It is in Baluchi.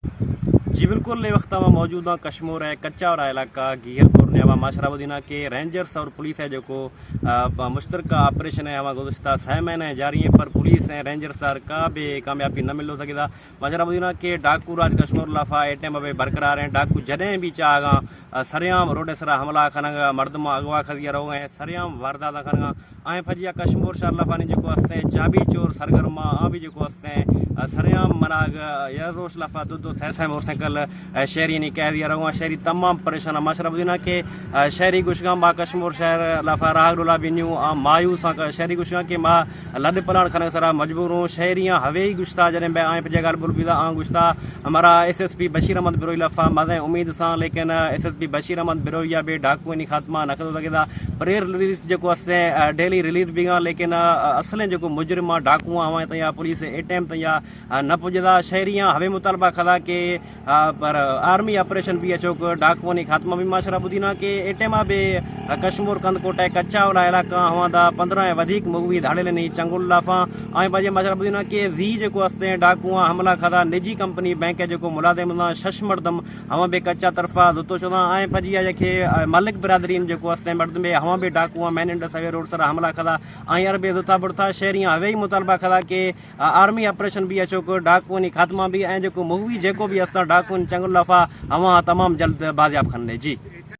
جی بالکل، اے وقت ما موجود ہاں کشمور ہے کچا اور علاقہ گیہل پور نے ہوا معاشرہ بدینا کہ رینجرز اور پولیس ہے جو کو مشترکہ آپریشن ہے ہوا گزشتہ سہ مہینے جاری ہیں، پر پولیس ہیں رینجرز سر کا بھی کامیابی نہ ملو سکے دا۔ معاشرہ بدینا کہ ڈاکو راج کشمور لفا اے ٹائم ابھی برقرار ہیں، ڈاکو جدیں بھی چاہگاں سریام روڈ سرا حملہ کنگا، مردم اغوا خزیا روگا ہیں، سریام واردات کنگا۔ آئیں پجیا کشمور شہر لفانی جو کو ہستیں چابی چور سرگرما آ بھی جو کو ہستیں سریام مناگ یا روش لفا دو دو سہ سہ موٹر سائیکل شہری نی کہہ دیا رہا۔ شہری تمام پریشان۔ معاشرہ بدینا کہ شہری گشگاں با کشمور شہر لفا راہ ڈولا بھی نیو آ مایوس آں۔ شہری گشگاں کہ ما لڈ پلان کھنگ سرا مجبور ہوں۔ شہریاں ہوے ہی گشتا جنیں بے آئیں پجیا گال بول بیدا آں گشتا ہمارا ایس ایس پی بشیر احمد بروئی لفا مزیں امید ساں، لیکن ایس ایس پی بشیر احمد بروئی یا بے ڈاکوانی خاتمہ نہ کدو لگے دا۔ پریس ریلیز جو کو ہستیں ڈیلی ریلیز بیگاں، لیکن اصلیں جو کو مجرم ڈاکو آواں تیا پولیس اے ٹائم تیا نہ پجدا۔ شہریاں ہوے مطالبہ کھدا کہ پر آرمی آپریشن بھی اچوک ڈاکوانی خاتمہ بھی معاشرہ بدینا کہ اے ٹائم بے کشمور کند کوٹہ کچا والا علاقہ ہواں دا پندرہ ودیک مغوی دھاڑے لنی چنگل لافاں۔ آئیں پجے معاشرہ بدینا کہ زی جو کو ہستیں ڈاکو حملہ کھدا نجی کمپنی بینک جو کو ملازم دا شش مردم ہما بے کچا طرفا زتو شداں۔ آئیں پجیا یکے ملک برادرین جو کو ہستیں مردم بے ہما بے ڈاکو مین انڈس ہائی وے روڈ سرا حملہ کھدا۔ آئیں ار بے زتا بڑتا۔ شہریاں ہوے ہی مطالبہ کھدا کہ آرمی آپریشن بھی اچوک ڈاکوانی خاتمہ بھی ایں جو کو مغوی جو کو بھی ہستاں ڈاکوانی چنگل لفا ہما تمام جلد بازیاب کھن لے جی۔